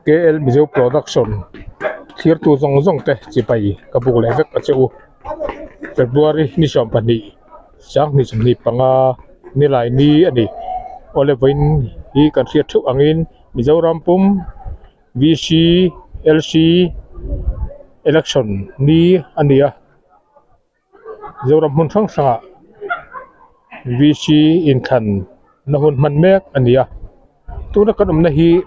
KL Mizo Production thlirtu zawng zawng te chipai ka buk leh vek a che u. February ni 12 2025 nilai ni a ni. Awle vawiin hi kan hriat theuh angin Mizoram pum VC LC election ni a ni a. Zoram hmun hrang hrangah VC inthlan na hun hman mek a ni a tuna kan awmna hi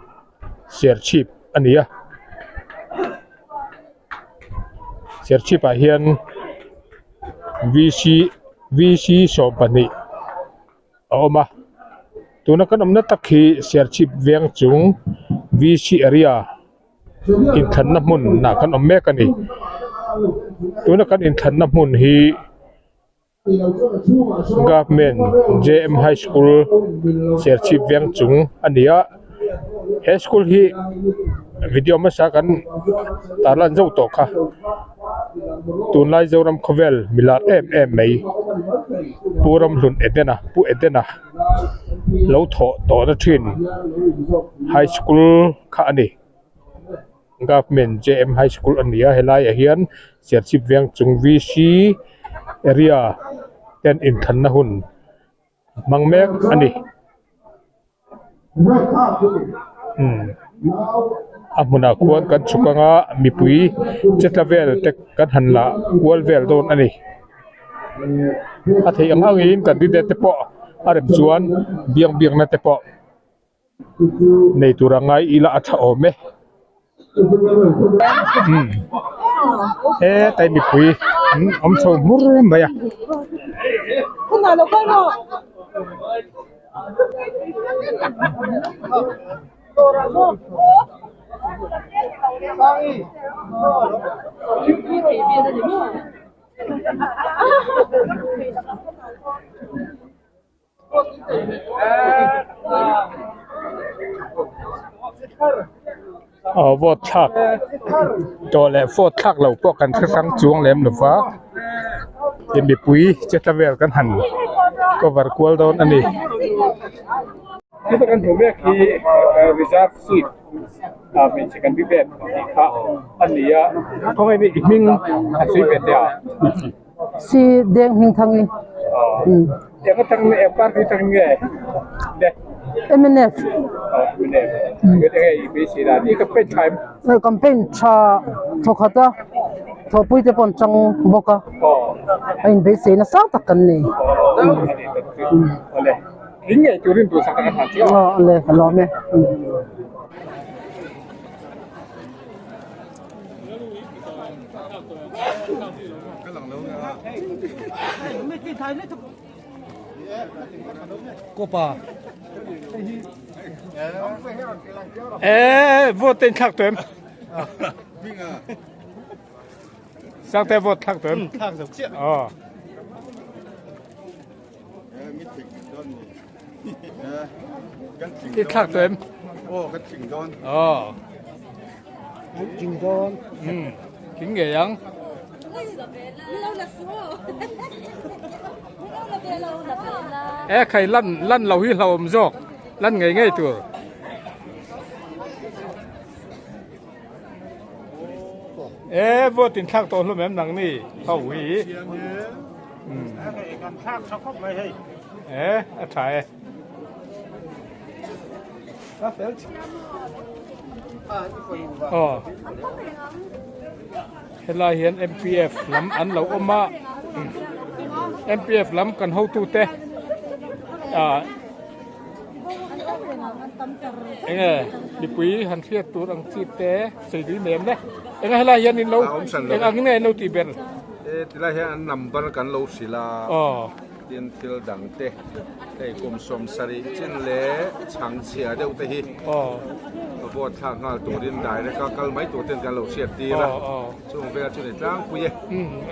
Serchhip a ni a Serchhip ah hian VC VC 12 a awm a tuna kan awmna tak hi Serchhip veng chung VC area. Inthlanna hmun ah kan awm mek a ni tuna kan inthlanna hmun hi government J M high school Serchhip veng chung a ni a he school hi video hmasa kan tarlan zauh tawh kha tunlai Zoram khawvel milar em em mai Pu Ramhlun Edena Pu Edena. Lo thawh tawhna thin high school kha a ni government J M high school a ni a helaiah hian Serchhip veng chung V C area ten inthlanna hun hmang mek a ni umm a hmunah khuan kan chhuk anga mipui che tla vel te kan han lah kual vel dawn a ni. A theih ang angin candidate te pawh a rem chuan biak biakna te pawh nei tur a ngai ila a tha awm e umm hetlai mipui an awm chho hmur mai a. Aw vote thlak tawh leh vote thlak lo pawh kan hre hrang chuang lem lo va tin mipui che tla vel kan han cover kual dawn a ni. Heta kan hmuh mek hi reserve seat. A hmeichhe kan bi vet tih kha a ni a khawngaih ni i hming a chhui ve teh a si deng hming thang i eng atang nge eng party atang nge le mnf mnf eng nge i beisei dan i campaign tha em campaign tha thawkhat a thawhpui te pawh an chang bawk a a inbeisei nasa tak kan nei Ding ngei turin duhsak tak a hman chiah. Aw le ka lawm e. Kopa. Eh, vote ten thlak tuem. Sang te vote thlak tuem. Thlak zo chiah. Aw. I thlak tawh em? Aw ka tling dawn. Aw. Tling dawn. Um tling ngei ang. E khai lan lan lo hi hlauhawm zawk lan ngei ngei tur. E vote in thlak tawh hlawm em nang ni ho hi. E a tha e. Aw helai hian MPF lam an lo awm a MPF lam kan hotute ah enge mipui han hriat tur ang chi te sawi tui mai em le enge helai hian in lo eng ang nge in lo tih ber e tilai hian an number kan lo hrilh a tin thil dang te hei kum 70 chin leh chhangchhia deuh te hi vote thlak nghal turin direct a kal mai tur ten kan lo hriat tir a chung vel chu ni tlangpui e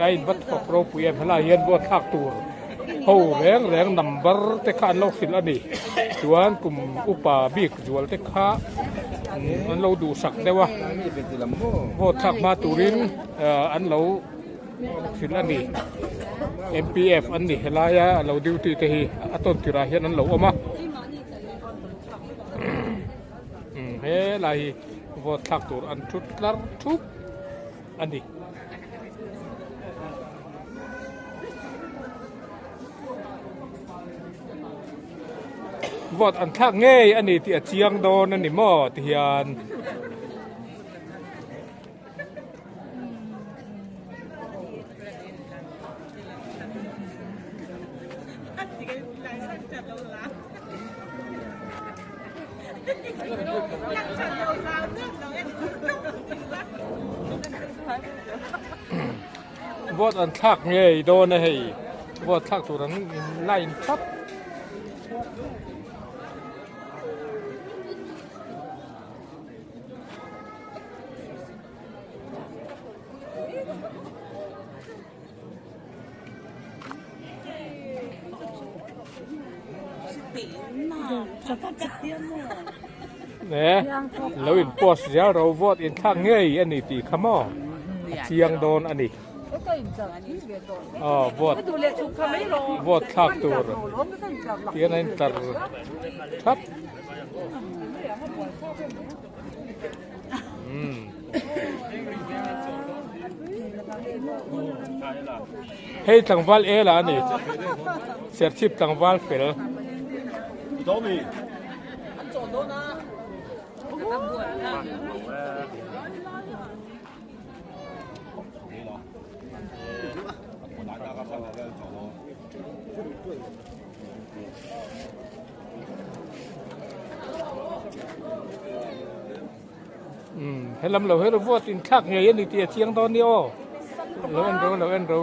a in va thawk ropui em helai hian vote thlak tur Ho reng reng number te kha an lo hrilh a ni. Chuan kum upa bik zual te kha an lo duhsak deuh a, vote thlak hma turin an lo hrilh a ni. MPF an ni helaia a lo duty te hi a tawn tirah hian an lo awm a. Helai hi. Vote thlak tur an thut tlar thup a ni. Vote an thlak ngei a ni tih a chiang dawn a ni maw ti hian. Vote an thlak ngei dawn a hei vote thlak tur an line thap. Ne lo in post zel ro vote in thlak ngei a ni tih kha maw a chiang dawn a ni aw vote vote thlak tur tian a in tlar thap. Hei tlangval e la a ni Serchhip tlangval fel. Umm helam lo hi vote in thlak ngei a ni tih a chiang dawn nia aw lo en ro lo en ro.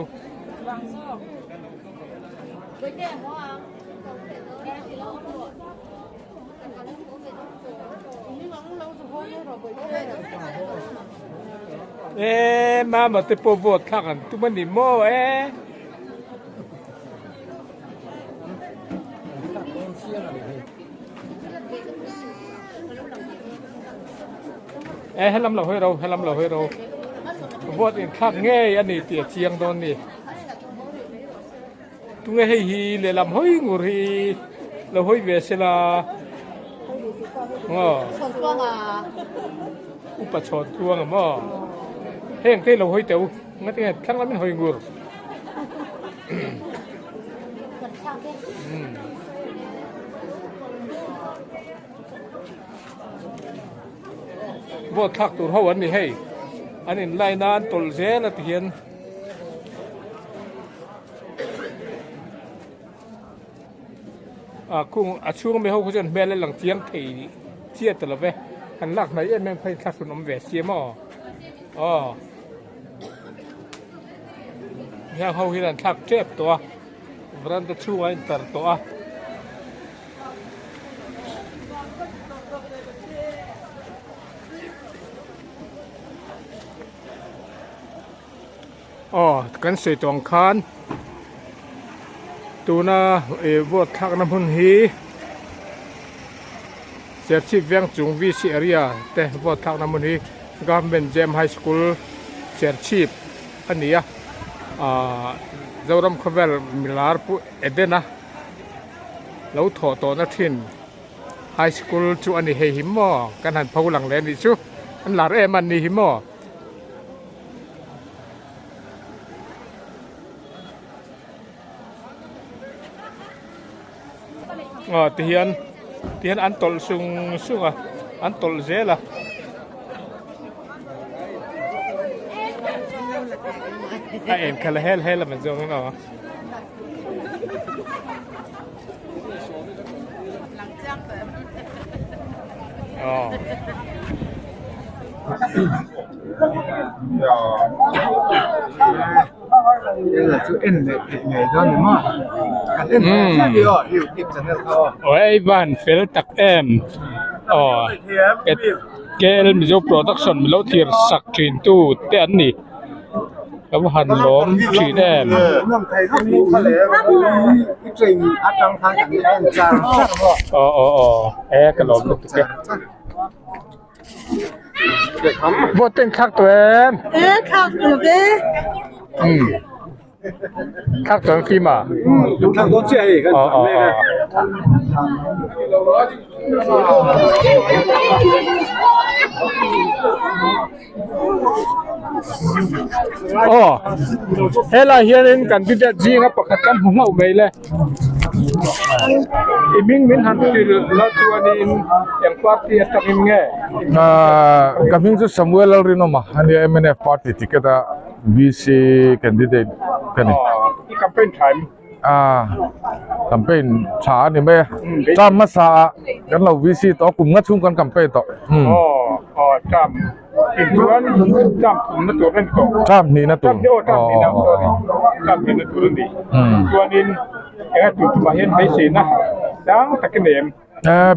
E mama te pawh vote thlak an tum a ni maw e. E helam lo hawi ro helam lo hawi ro vote in thlak ngei a ni tih a chiang dawn ni tunge hei hi lehlam hawi ngur hi lo hawi ve sela aw upa chhawn tluang a maw heng te lo hawi teh u ngatinge thlang lamin hawi ngur. Vote thlak tur ho an ni hei an in line a an tawlh zel a ti hian a khung a chhung ami ho khu chuan hmel a lang chiang thei chiah ta lo ve an lak hnaih em em kha in thlahrun awm ve sia maw aw. Heng ho hian an thlak tep tawh a veranda chhungah a intar tawh a. Aw kan sawi tawh ang khan tuna ih vote thlakna hmun hi Serchhip veng chung VC area te vote thlakna hmun hi Government Gem High School Serchhip a ni a ahh Zoram khawvel milar pu Edena lo thawh tawhna thin High School chu a ni hei hi maw kan han pho lang leh a nih chu an lar em a ni hi maw. Aw tihian tihian an tawlh sung sung a an tawlh zel a. A en khalh a hel hel a man zawng in aw. Aw. Aw van fel tak em aw KL Mizo production min lo thlir sak thin tu te an ni ka va han lawm thin em. Aw aw aw e ka lawm lutuk e. Vote in thlak tawh em? E thlak tawh e. Umm. Thlak chuan fim a? Kan thlak dawn chiah hei kan thlak mek a. Aw helai hianin candidate zinga pakhat kan hmu hlauh mai le i hming min han hrilh la chuanin eng party atangin nge? Ka hming chu Samuel Lalrinawma a nia mnf party ticket a VC candidate ka ni. I campaign tha em? Campaign tha a ni mai a, term hmasa ah kan lo VC tawh a, kum nga chhung kan campaign tawh. Aw term in chuan term thumna tur a ni tawh. Term hnihna tur. Aw term hnihna sorry term hnihna tur a ni. Chuanin enga tur tumah hian beiseina sang tak i nei em?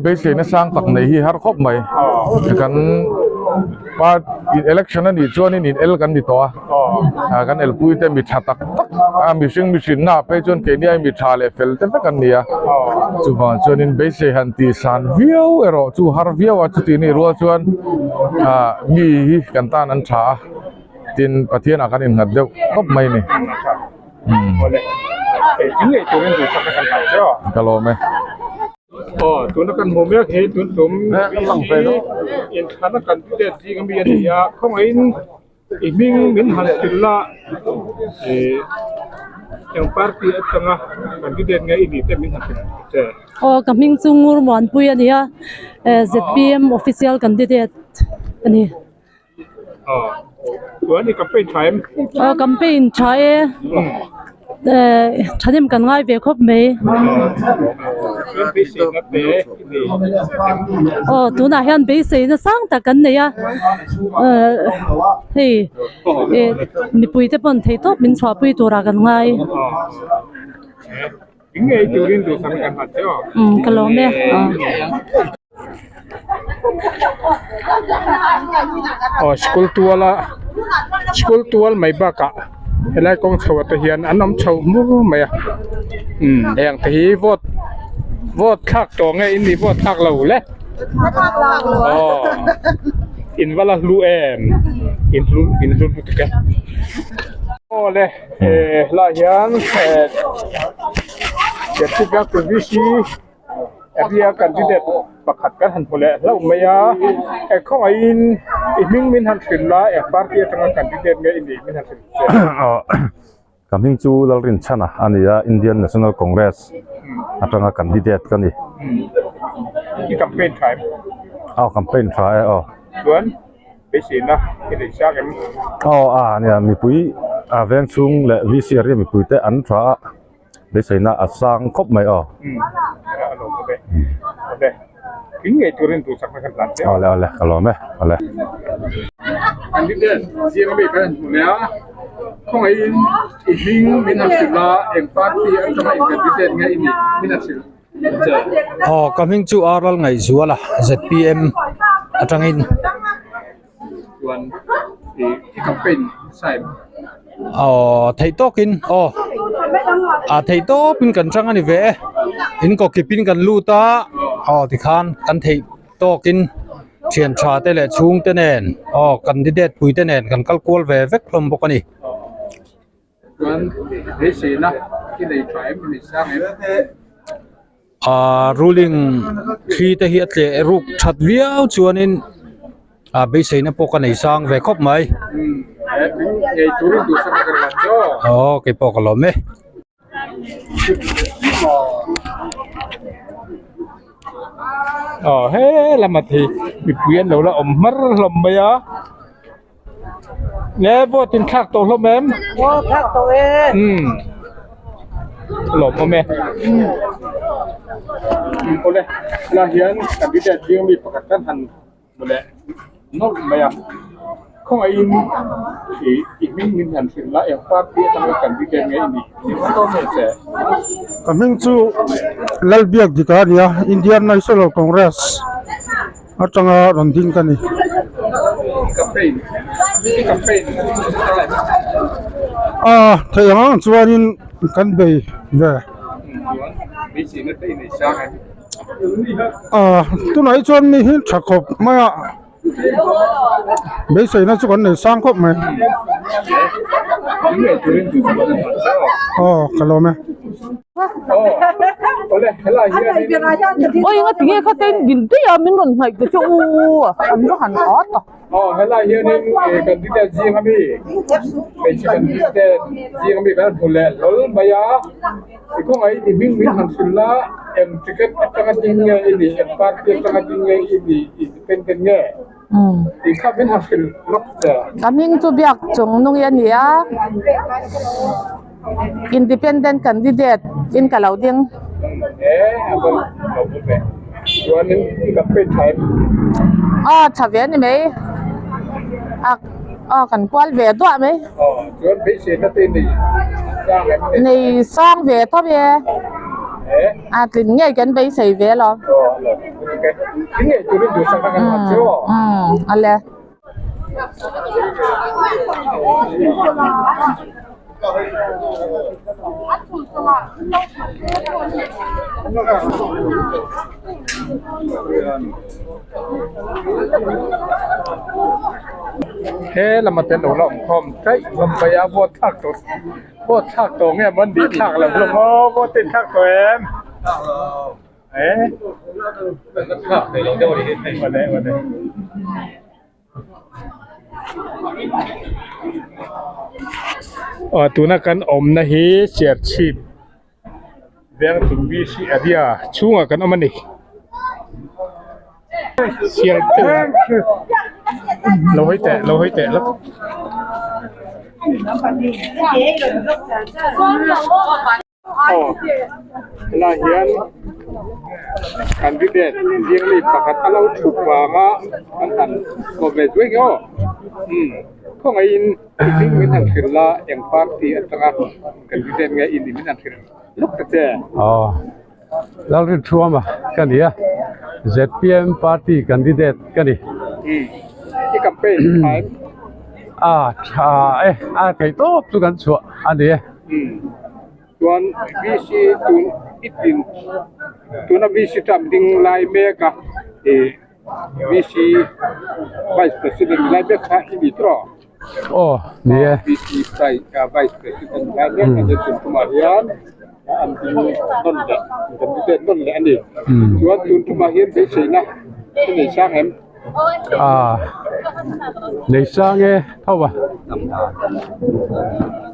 Beiseina sang tak nei hi har khawp mai. Kan party election a nih chuanin in el kan ni tawh a, kan elpui te mi tha tak tak a mihring mihrinna ah phei chuan keini ai mi tha leh fel te vek an ni a, chuvang chuanin beisei han tih san viau erawh chu har viau a, chutih nih rual chuan mi hi kan tan an tha a, tin Pathianah kan innghat deuh tawp mai a ni. Ka lawm e. Aw tuna kan hmu mek hi tun tum inthlana candidate zing ami a ni a khawngaihin i hming min han hrilh la ih eng party atanga candidate nge i nih te min han hrilh che. Aw ka hming chu Ngurmuanpui a ni a zpm official candidate a ni. Aw campaign tha e eh thahnem kan ngai ve khawp mai aw tunah hian beiseina sang tak kan nei a eh hei eh mipui te pawn thei tawp min chhuahpui turah kan ngai. Umm ka lawm e aw. Aw school tual a school tual mai bakah helai kawng chho ah te hian an awm chho hmur mai a umm heng te hi vote vote thlak tawh nge in nih vote thlak lo le aw in va la hlu em in hlu in hlu lutuk e aw le eh helai hian eh Area candidate pakhat kan han hmu leh hlauh mai a, eh khawngaihin i hming min han hrilh la, eng party atanga candidate nge i nih min han hrilh che. Ka hming chu Lalrinchhana a ni a, Indian National Congress atanga candidate ka ni. I campaign tha em? Aw campaign tha e aw. Chuan beiseina i nei sang em? Aw a nia mipui a veng chhung leh VC area mipui te an tha a. Beiseina a sang khawp mai aw. Awle awle ka lawm e awle. Aw ka hming chu Aral Ngaihzuala zpm atangin. Chuan i campaign nasa em? Aw theih tawkin aw a theih tawpin kan chang a ni ve e in kawkipin kan lut a aw tikhan kan theih tawkin thian tha te leh chhung te nen aw candidate pui te nen kan kal kual ve vek hlawm bawk a ni. Chuan beiseina i nei tha em i nei sang em? Ahh ruling thli te hi a tleh ruk that viau chuanin ah beiseina pawh ka nei sang ve khawp mai. Aw keipawh ka lawm e. Aw he lama thei mipui an lo la awm hmar hlawm mai a. Nge vote in thlak tawh hlawm em? Aw thlak tawh e. Umm lawm awm e. Awle helai hian candidate zing mi pakhat kan han hmu leh nawlh mai a. Khawngaihin ih i hming min han hrilh la eng party atanga candidate nge i nih tih hre dawn em che? Ka hming chu Lalbiak Dika a ni a, Indian National Congress. Atanga rawn ding ka ni. A theih ang ang chuanin kan bei ve. A tunah hi chuan mi hi tha khawp mai a, beiseina chu kan nei sang khawp mai. Aw ka lawm e. Oi nga tinge kha ten din te a min rawn hnaih te chu u an va han at a. Aw helai hianin candidate zing ami hmeichhe candidate zing ami kan hmu leh hlawl mai a i khawngaih i hming min han hrilh a eng ticket atanga ding nge i nih eng party atanga ding nge i nih independent nge tih kha min han hrilh lawk che. Ka hming chu biak chung nungi a ni a independent candidate in ka lo ding. Aw tha ve a ni mai aw kan kual ve duah mai nei sang ve tho e a tlin ngei kan beisei ve lo ale. He lama te lo la awm khawm daih hlawm mai a vote thlak tawh vote thlak tawh nge maw an tih thlak loh hlawm aw vote in thlak tawh em. Aw tuna kan awmna hi Serchhip Vengchung BC area chhungah kan awm a ni sial lo hawi teh lo hawi teh lawk. Aw helai hian candidate zing mi pakhat a lo thup vanga an han kawp ve zuai nge aw umm khawngaihin mihring min han hrilh la eng party atanga candidate nge i nih min han hrilh lawk ta che. Aw Lalrinthuama ka ni a zpm party candidate ka ni. Umm i campaign tha em? A tha e a theih tawp chu kan chhuah a ni e. Chuan VC tun i tin tuna VC term ding lai mek a ih VC Vice President lai mek kha i ni tawh Aw ni e. VC Vice President lai mek a ni tun tumah hian an ding nawn leh candidate nawn leh a ni. Chuan tun tumah hian beiseina i nei sang em? A nei sang e tho a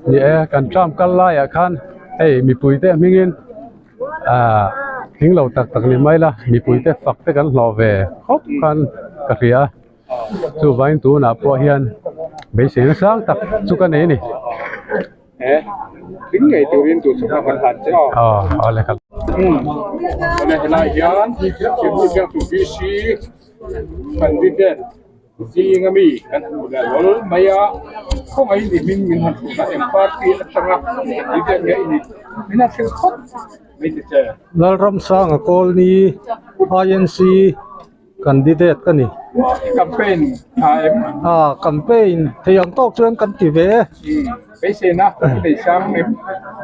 ni e kan tram kal laiah khan hei mipui te hmingin ah tling lo tak tak ni mai la mipui te fak te kan hlawh ve khawp khan ka hria a chuvangin tunah pawh hian beiseina sang tak chu ka nei a ni. E tling ngei turin duh chhuk a kan hlan che aw. Aw awle kal. Umm awle helai hian thirhmun hian tu VC candidate zing ami kan hmu leh hlawl mai a khawngaih ni hming min han hrilh a eng party atanga candidate nge i nih min han hrilh phawt mai ta che. Lalramsanga Kawlni INC Candidate ka ni. Campaign tha em? Ah, campaign thei ang tawk chuan kan ti ve e. Beiseina i nei sang em?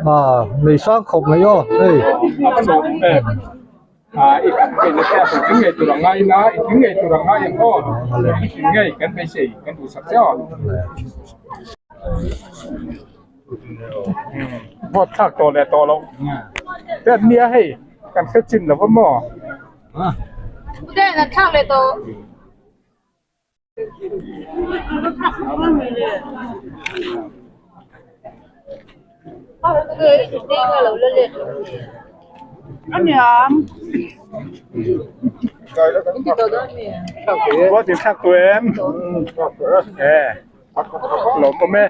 Ah, nei sang khawp mai aw, hei. A va lawm em? Ah, i campaign na te a tling ngei tur a ngai na, i tling ngei tur a ngai ang aw. I tling ngei kan beisei, kan duhsak che aw. Vote thlak tawh leh tawh loh te an nia hei, kan hre chin lo va maw? Vote in thlak tawh em? Lawm awm e.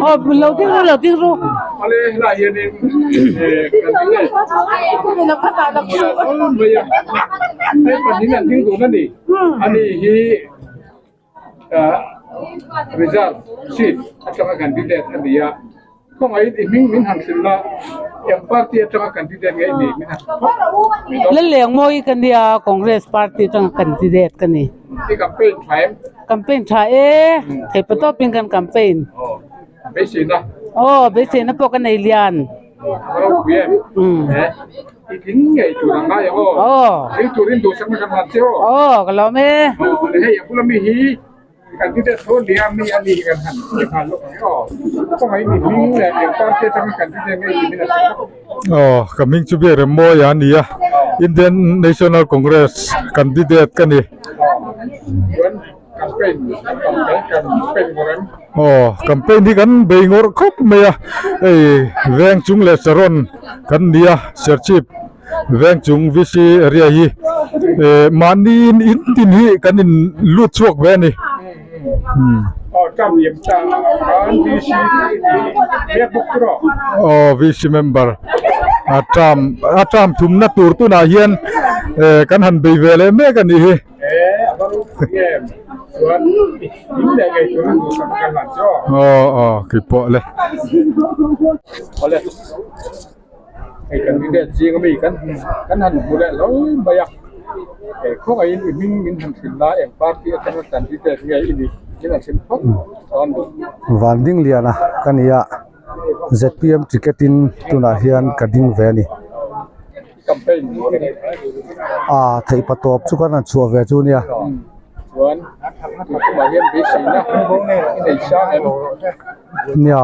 Aw lo ding ru lo ding ru. Ale helai hianin kan ding e. Hei pahnih an ding dun a ni. Ani hi Reserve seat atanga candidate a ni a. Khawngaih i hming min han hrilh la, eng party atanga candidate nge i nih min han hrilh phawt. Lalengmawi ka nia, Congress party atanga candidate ka ni. I campaign tha em? Campaign tha e, theih patawpin kan campaign. Beiseina? Aw, beiseina pawh ka nei lian. Ropui em? I tling ngei tur ang ngai ang aw. Aw. Tling turin duhsakna kan han che aw. Aw, ka lawm e. Aw, le hei a bula mi hi candidate tho nia mi a ni hi kan han che nghal lawk ang e aw. Kawngah in i hming leh eng party atanga candidate ngei tih min a hrilh lawk. Aw, ka hming chu Biak Remmawi a ni a, Indian National Congress candidate ka ni. Aw, chuan Campaign kan tam hle, campaign ngawrh em? Aw, campaign hi kan bei ngawrh khawp mai a, hei veng chung leh Saron kan ni a, Serchhip veng chung VC area hi eh mahni in in tin hi kan in lut chhuak ve a ni. Aw, term liam ta khan VC biak bawk chu rawh. Aw, VC member a term a term thumna tur tunah hian eh kan han bei ve leh mek a nih hi. Aw aw kei pawh le. Vandingliana ka ni a zpm ticket in tunah hian ka ding ve a ni. A theih pa tawp chu kan han chhuah ve chu nia. Nia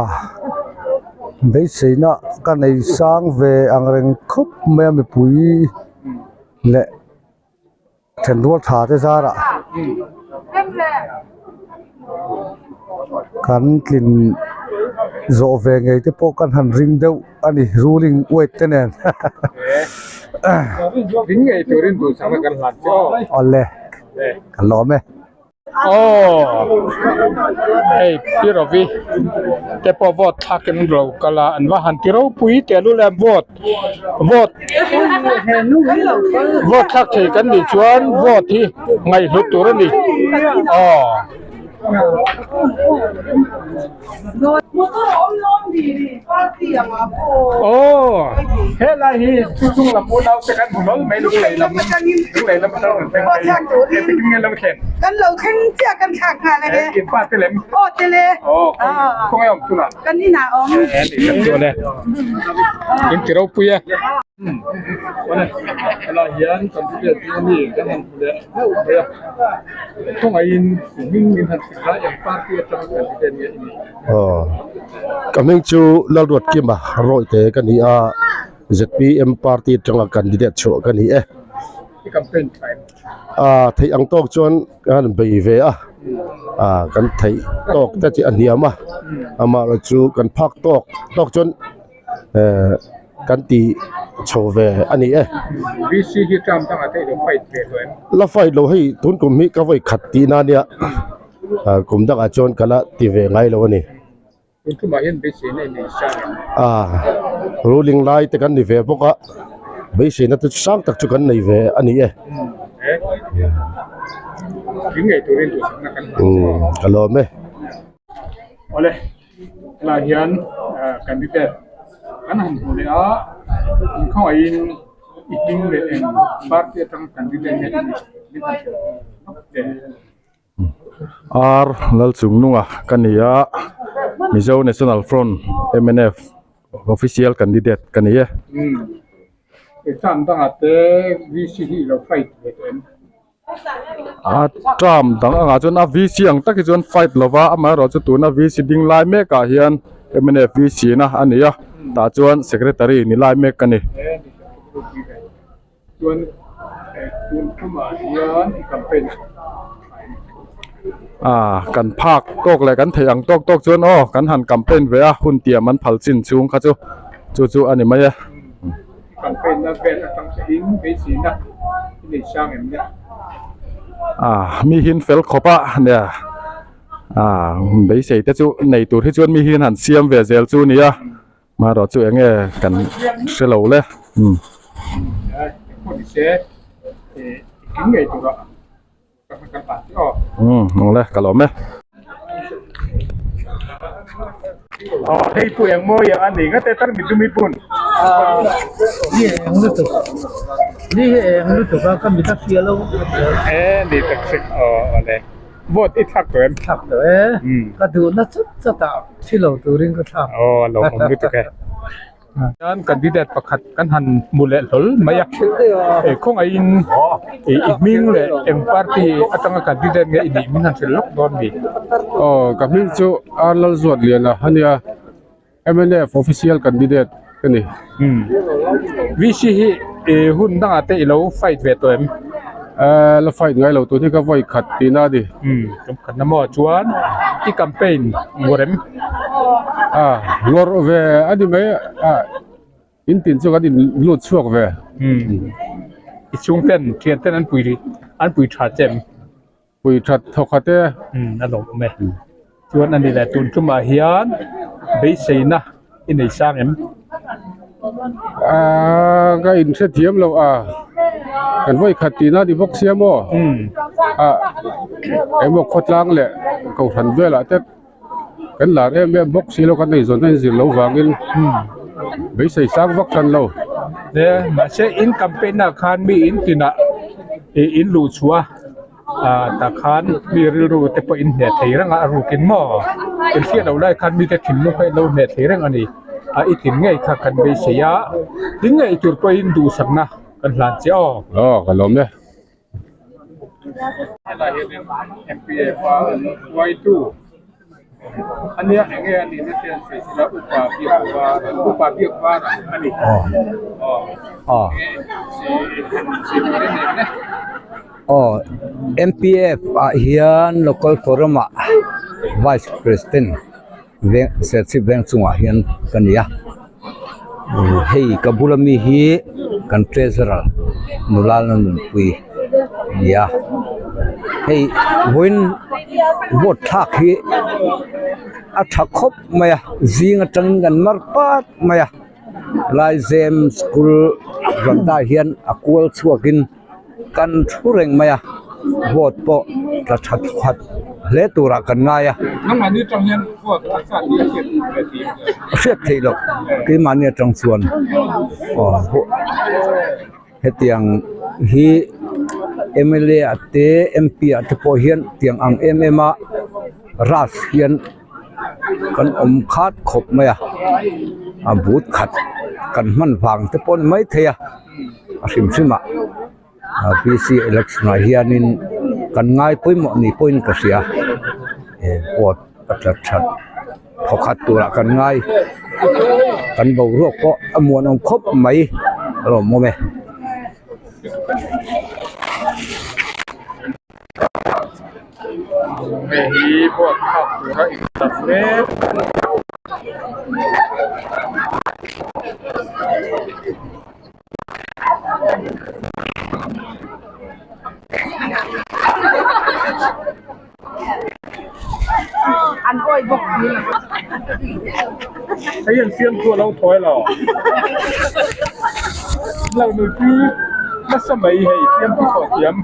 beiseina ka nei sang ve ang reng khawp mai a mipui leh thenrual tha te zarah kan tlin zawh ve ngei te pawh kan han ring deuh a ni ruling weight te nen awle ka lawm e. Aw hei Pi Rovi te pawh vote thlak in lo kal a an va han ti ropui teh lul em vote vote vote thlak thei kan nih chuan vote hi ngaihhlut tur a ni aw. Aw helai hi chu chung lam unau te kan hmu hlawl mai lunglei lam lunglei lam atang rawn thleng phei engtin nge lo thlen kan lo thleng chiah kan thlak nghal a nge in pa te lem aw te le aw khawnge awm tunah kan inah awm e ni kan chuan e in ti ropui e helai hian computer ding ami kan han hmu leh hlauh mai a khawngaihin hming min han hrilh lai eng party atanga candidate nge i nih? Aw ka hming chu Lalruatkima Rawite ka ni a zpm party atanga candidate chhuah ka ni e. I campaign tha em? A theih ang tawk chuan ka han bei ve a a kan theih tawk te chu a hniam a amaherawhchu kan phak tawk tawk chuan. eh kan tih chho ve a ni e. VC hi term dangah te i lo fight ve tawh em? La fight lo hei tun kum hi ka vawi khat tihna ania ah kum dangah chuan ka la ti ve ngai lo a ni. Tun tumah hian beiseina i nei sang em? Ah ruling lai te kan ni ve bawk a beiseina te sang tak chu kan nei ve a ni e. Eh thing ngei turin duhsakna kan hmu che aw. Ka lawm e. Awle. Helai hian candidate kan han hmu leh a inkhawngaihin i hming leh eng party atanga candidate nge i nih min han hrilh lawk teh. Ar Lalchungnunga ka ni a, Mizo National Front, mnf, official candidate ka ni e. Exam dangah te VC hi i lo fight ve tawh em? A term dang angah chuan a VC ang tak hi chuan fight lova amaherawh chu tuna VC ding lai mek ah hian mnf VC na a ni a tah chuan secretary ni lai mek a ni. Ah kan phak tawk leh kan theih ang tawk tawk chuan aw kan han campaign ve a hun tiam an phal chin chhung kha chu chu chu a ni mai e. Campaign na vel atang che in beiseina i nei sang em le? Ah mi hin fel khawp a nia ah beisei te chu nei tur hi chuan mi hin han siam ve zel chu nia marawh chu eng nge kan hre lo le umm. Umm awle ka lawm e. Hei pu eng mawi a ni ngate tar mi dumi pun. Ni eng lutuk ni hi eng lutuk a ka mit a fiah lo e ni tak sek aw awle vote i thlak tawh em thlak tawh e ka duhna chat chat ah thi lo turin ka thlak aw lawmawm lutuk e. Hian candidate pakhat kan han hmu leh hlawl mai a, eh khawngaihin i hming leh eng party atanga candidate nge i nih min han hrilh lawk dawn mi? Aw ka hming chu R Lalzuatliana a nia. Mnf official candidate ka ni. Umm. VC hi i hun dangah te i lo fight ve tawh em? Eh la fight ngai lo tun hi ka vawi khat tihna a ni. Umm tum khat na maw chuan i campaign ngawr em? Ah ngawrh ve a ni mai a in tin chu kan in lut chhuak ve. Umm i chhungten thian ten an pui an pui tha che em? Pui that thawk khat e. Umm a lawm awm e. Chuan a ni leh tun tumah hian beiseina i nei sang em? Aaa ka inhrethiam lo a, kan vawi khat tihna a ni bawk sia maw? Umm. A engemaw khawtlang leh kohhran velah te kan lar em em bawk si lo kan eizawnna inzir loh vangin beisei sang vak tan lo. E mahse in campaign ah khan mi in tinah ih in luh chhuah a ah tah khan mi rilru te pawh in hneh thei reng a a rukin maw in hriat loh lai khan mite thinlung kha in lo hneh thei reng a ni a i tin ngei kha kan beisei a tin ngei tur pawhin duhsakna kan hlan che aw. Aw ka lawm e. Helai hianin MPF a hruaitu ania enge a nihna te an sawi sela upa biak var upa biak var a ni aw aw MPF ah hian local forum ah vice president veng serchhip veng chungah hian ka ni a hei ka bula mi hi kan treasurer nula la nunpui a ni a hei vawiin vote thlak hi a tha khawp mai a zing atangin kan mar pat mai a Laizem school veranda hian a kual chhuakin. Kan thu reng mai a, vote pawh tla tha khat hle turah kan ngai a. A hriat theih loh keimahni atang chuan aw hetiang hi mla ah te mp ah te pawh hian tiang ang em em a rush hian kan awm khat khawp mai a, a but khat kan hman vang te pawh a ni maithei a. A hrim hrim ah P C election ah hianin kan ngai pawimawh ni pawhin ka hria he vote a tla that thawkhat turah kan ngai kan boruak pawh a muanawm khawp mai a lawmawm e. Hei hi vote thlak tura intlar mek a ni. Hei an fiamthu a lo thawi lo. Lo nupui nasa mai hei fiamthu thawh thiam.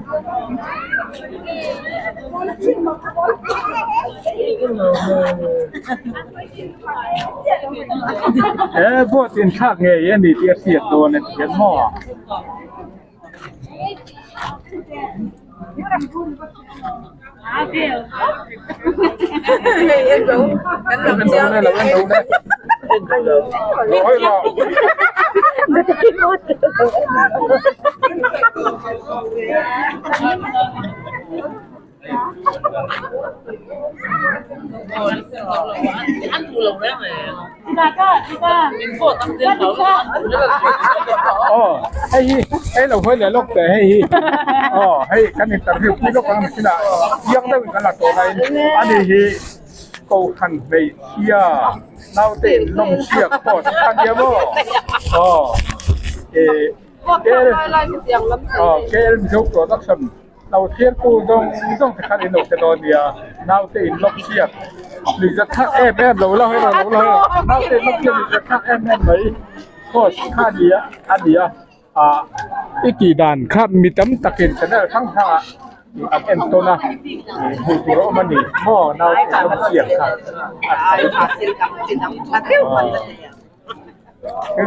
He vote inthlak ngei a ni tih a hriat dawn a ti a maw? Aw hei hi hei lo hawi leh lawk teh hei hi aw hei kan interview pui lawk ang chinah chiang deuhin kan la tawh laiin ani hi Kohhran hmeichhia naute in lawm chhiak pawh a nia maw aw eh KL Mizo production. Lo thirtu zawng zawng te khan in lo hre dawn nia, naute in lawk chhiat lui za thlak em em lo la hawi rawh lo la hawi rawh, naute in lawk chhiat lui za thlak em em mai course kha a nia a nia ah i tih dan kha mi tam takin channel hrang hrang ah an en tawn a hmuh tur a awm a ni maw naute in lawk chhiat kha a thil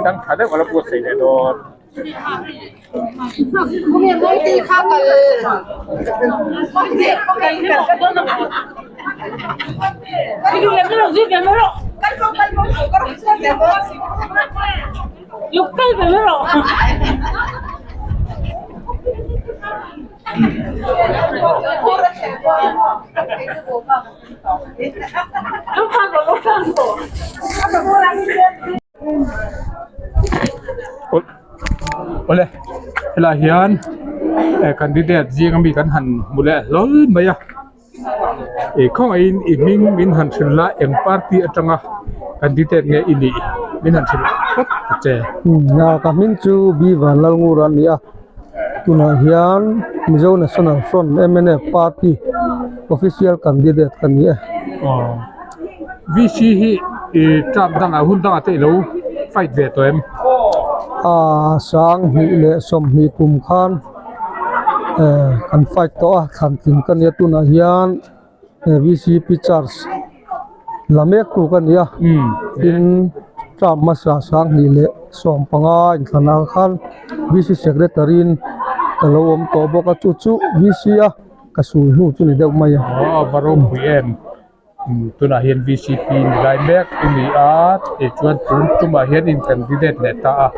dang tha deuh a la buatsaih leh dawn. Awle helaiah hian candidate zing ami kan han hmu leh hlawl mai a ih khawngaihin i hming min han hrilh la eng party atanga candidate nge i nih min han hrilh phawt ta che. Ka hming chu B Vanlalngur a ni a tunah hian Mizo National Front mnf party official candidate ka ni e. VC hi i term dangah hun dangah te i lo fight ve tawh em? Aaa sanghnih leh sawmhnih kum khan eh kan fight tawh a thlan tling ka nia tunah hian VCP charge la mek tu ka ni a tin term hmasa sanghnih leh sawmpanga inthlan ah khan VC secretary in ka lo awm tawh bawk a chu chu VC a ka sul hnu chu ni deuh mai a. Aw va ropui em? Tunah hian VCP ni lai mek i ni a tichuan tun tumah hian in candidate leh ta a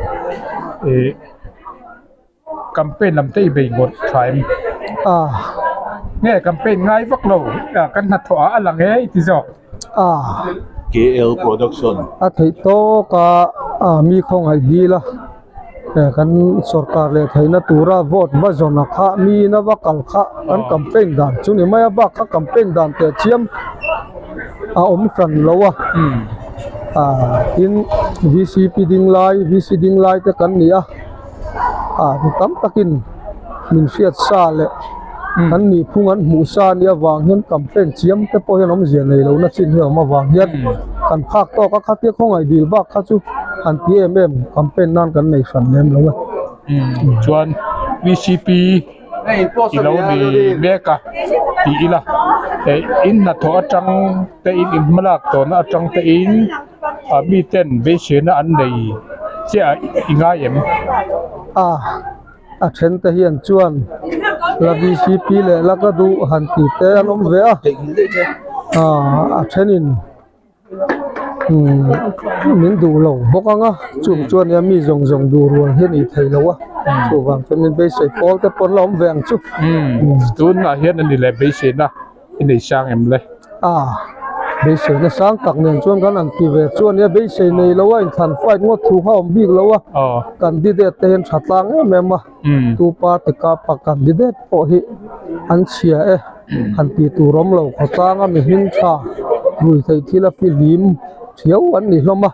ih campaign lam te i bei ngawt tha em? Nge campaign ngai vak lo kan hnathawh ah a lang e i ti zawk. KL Production. A theih tawk a mi khawngaih dil a. Kan sorkar leh theihna tura vote va zawn a kha mi ina va kal kha kan campaign dan chu ni mai a bak kha campaign dan teh chiam a awm hran lo a ah tin V_C_P ding lai V_C ding lai te kan ni a ah mi tam takin min hriat sa leh kan nih phung an hmuh sa a nih avang hian campaign chiam te pawh hian awmzia nei lo na chin hi a awm avang hian kan phak tawk a khatia khawngaih dil bak kha chu an ti em em campaign nan kan nei hran lem lo a. Chuan VCP i lo ni mek a ti ila in hnathawh atang te in in hmalak tawhna atang te in miten beiseina an nei chiah i ngai em? A then te hian chuan la VCP leh la ka duh han tih te an awm ve a aaa a thenin umm min duh lo bawk ang a chung chuan nia mi zawng zawng duh rual hi a nih theih loh a chuvang chuan min beisei pawl te pawh an la awm ve ang chu. Umm tunah hian a ni leh beiseina i nei sang em le? A, beiseina sang tak nen chuan kan han ti ve chu a nia, beisei nei lo a inthlan fight ngawt thu kha a awm bik lo a, candidate te hian tha tlang em em a, tu party kapa candidate pawh hi an chhia e, han tih tur awm lo khawtlang a mi hming tha rui theih thil a fihlim thiau an ni hlawm a,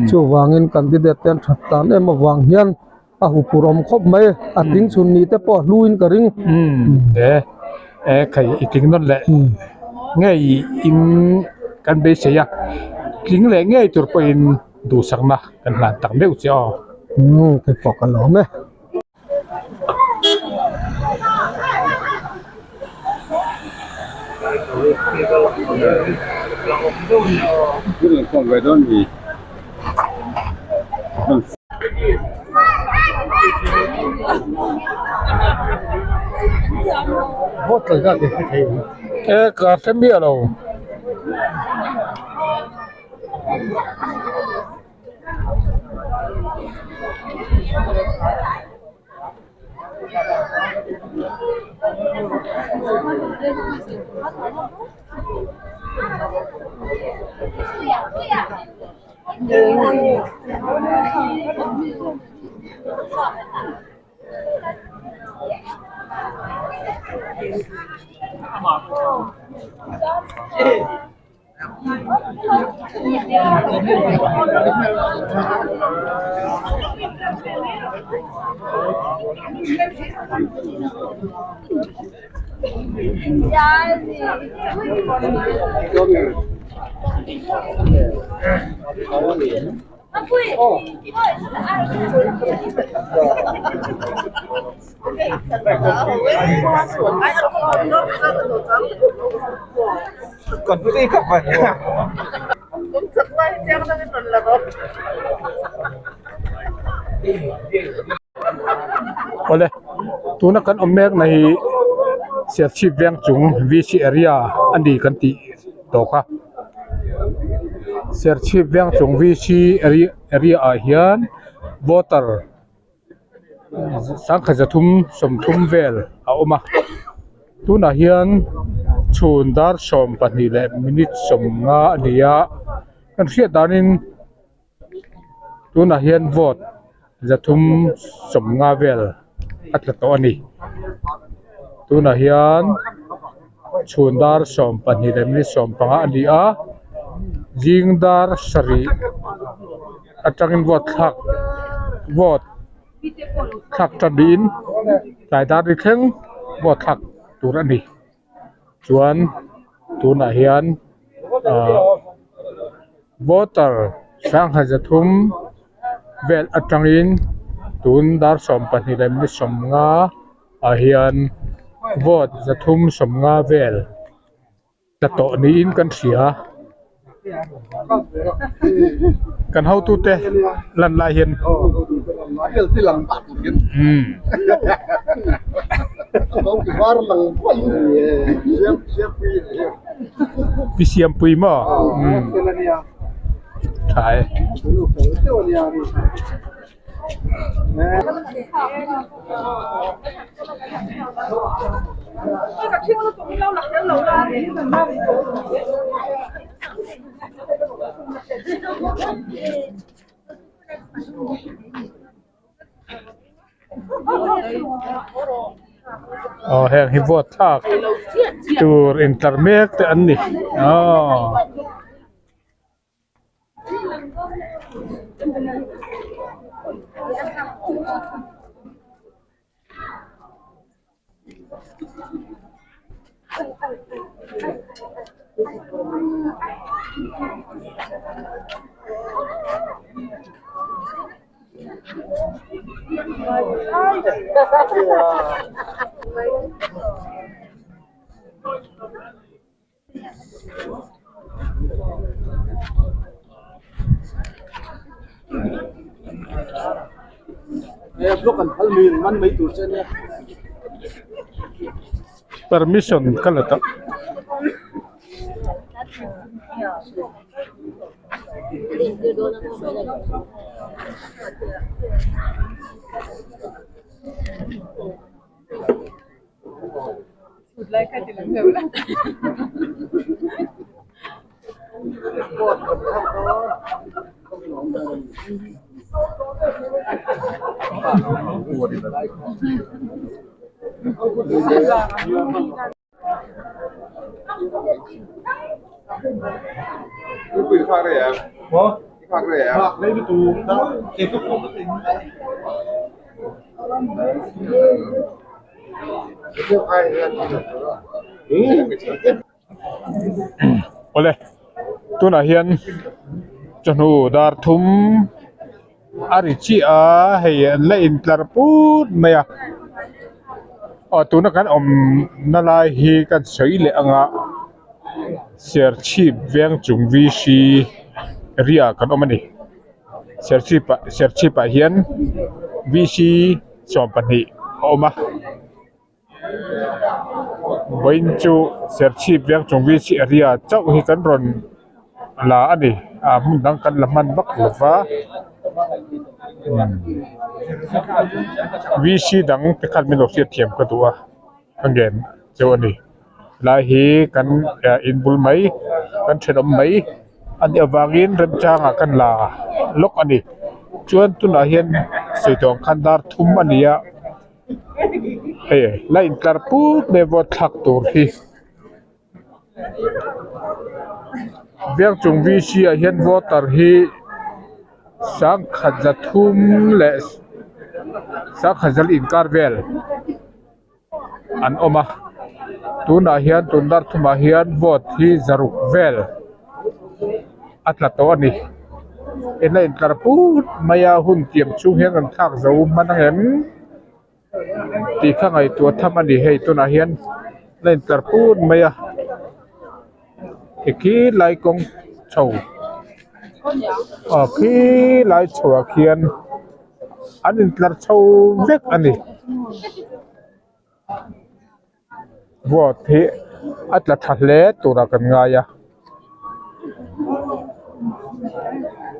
chuvangin candidate te an that tlan em avang hian. A hupur awm khawp mai, a tling chhun ni te pawh a hlu in ka ring. Umm e e khai i tling nawn leh ngei in kan beisei a, tling leh ngei tur pawhin duhsakna kan hlan tak meuh che aw. Umm kei pawh ka lawm e. E ka hre miah lo. Awle tuna kan awm mek na hi Serchhip veng chung VC area a ni kan tih tawk a Serchhip veng chung VC area ah hian. Voter sangkhat zathum sawmthum vel a awm a tunah hian chhun dar sawmpahnih leh minute sawmnga a ni a kan hriat danin tunah hian vote zathum sawmnga vel a tla tawh a ni tunah hian chhun dar sawmpahnih leh minute sawmpanga a ni a zing dar sarih. Atangin vote thlak vote thlak tan niin tlai dar ni thleng vote thlak tur a ni chuan tunah hian ahh voter sangha zathum vel atangin tun dar 22 leh minute 50 ah hian vote zathum 50 vel. Tla tawh niin kan hria kan hotute lan lai hian umm pi siampui maw umm tha e. Aw heng hi vote thlak tur intlar mek te an ni aw. Permission ka la ta. Awle tunah hian chawhnu dar thum a ri chiah a hei an la intlar put mai a aw tuna kan awm na lai hi kan sawi leh anga serchhip veng chung v c ria kan awm a ni serchhip ah serchhip ah hian v c 12 a awm a. Vawiin chu Serchhip veng chung v c area chauh hi kan rawn la a ni ah hmun dang kan la hman vak lo va v c dang te khan min lo hriatthiam ka duh a ka ngen cheu a ni helai hi kan inbul mai kan thenawm mai a nih avangin remchangah kan la lawk a ni chuan tunah hian sawi tawh ang khan dar thum a ni a. Hei la intlar put mai vote thlak tur hi biak chung v c ah hian voter hi sangkhat zathum leh sangkhat zal inkar vel an awm a tunah hian tun dar thumah hian vote hi zaruk vel a tla tawh a ni en a intlar put mai a hun tiang chhung hian an thlak zo hman ang em tih kha ngaihtuah tham a ni hei tunah hian la intlar put mai a khi lai kawng chho aw khi lai chho ah khian an intlar chho vek a ni. Vote hi a tla tha hle turah kan ngai a.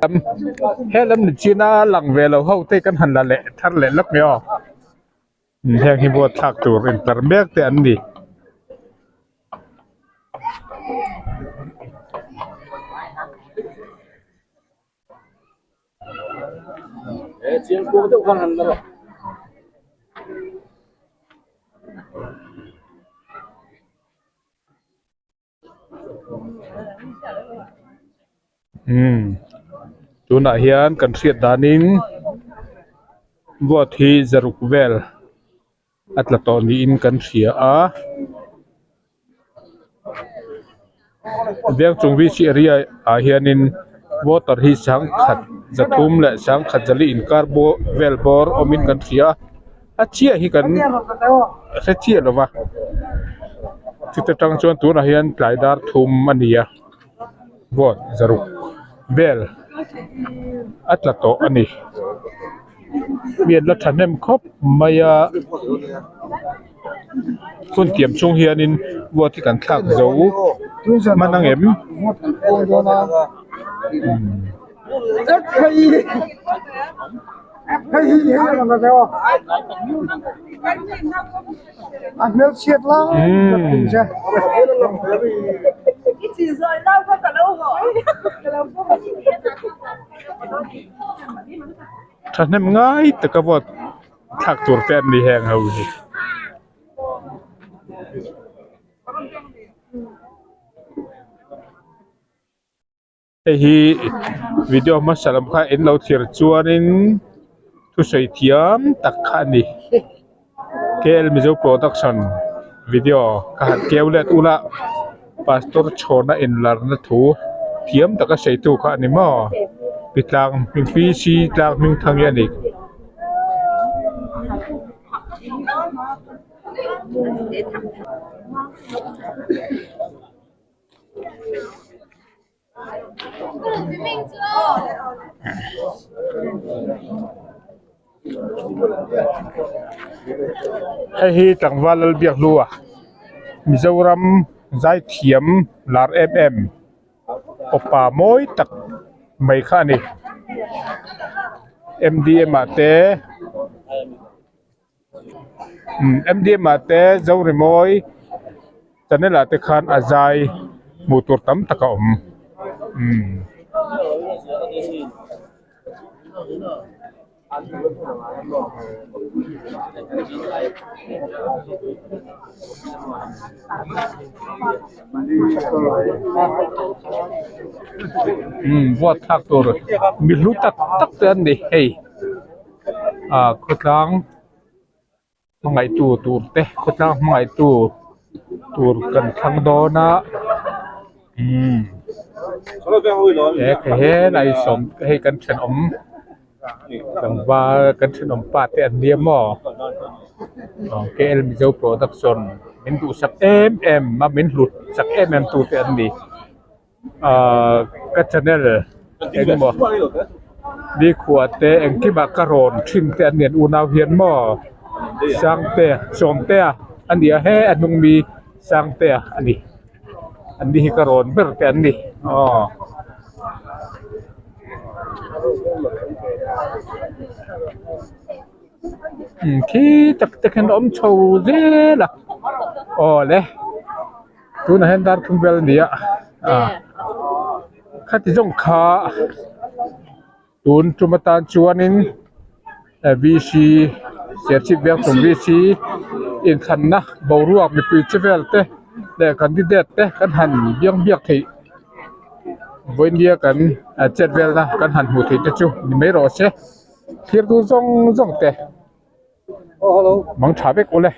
He lam ni chin a lang ve lo ho te kan han la leh thar leh lawk mai aw. Heng hi vote thlak tur intlar mek te an ni. Umm tunah hian kan hriat danin vote hi zaruk vel a tla tawh niin kan hria a Vengchung V C area ah hianin water hi sangkhat zathum leh sangkhat zali inkar bawr vel bawr awmin kan hria a a chiah hi kan hre chiah lo va chuta tang chuan tunah hian tlai dar thum a ni a vote zaruk vel a tla tawh a ni. Mi an la thahnem khawp mai a hun tiam chhung hianin vote hi kan thlak zo hman ang em? Thahnem ngai taka vote thlak tur te an ni heng ho hi. Hei hi video hmasa lam kha in lo thlir chuanin thusawi thiam tak kha a ni. K_L Mizo Production video ka han keu let ula Pastor Chhawna inlarna thu thiam taka sawitu kha a ni maw? Pi tlang hming P_C tlang hming thang hi a ni. Hei hi tlangval Lalbiakhlua Mizoram zaithiam lar em em awpa mawi tak mai kha a ni M_D_M ah te M_D_M ah te Zorimawi channel ah te khan a zai hmuh tur tam tak a awm umm. Umm vote thlak tur mi hlu tak tak te an ni hei. ah khawtlang hmangaihtu tur te khawtlang hmangaihtu tur kan thlang dawn a umm he ka helai sawm hei kan thenawm tlangval kan thenawm pa te an nia maw aw K L Mizo production min duhsak em em a min hlut sak em em tu te an ni. Ahh ka channel engemaw nikhua te engkimah ka rawn thin te an nian unau hian maw Sangtea Sawmtea a ni a he a hnung mi Sangtea a ni an ni hi ka rawn ber te an ni aw. Khi tak te khian a awm chho zel a aw le. Tunah hian dar thum vel a ni a ah khati zawng kha tun tum atan chuanin V C Serchhip veng chung V C inthlanna boruak mipui che vel te leh candidate te kan han biang biak theih vawinia kan chet velna kan han hmuh theih te chu ni mai rawh se thlir tu zawng zawng te mang tha vek ule.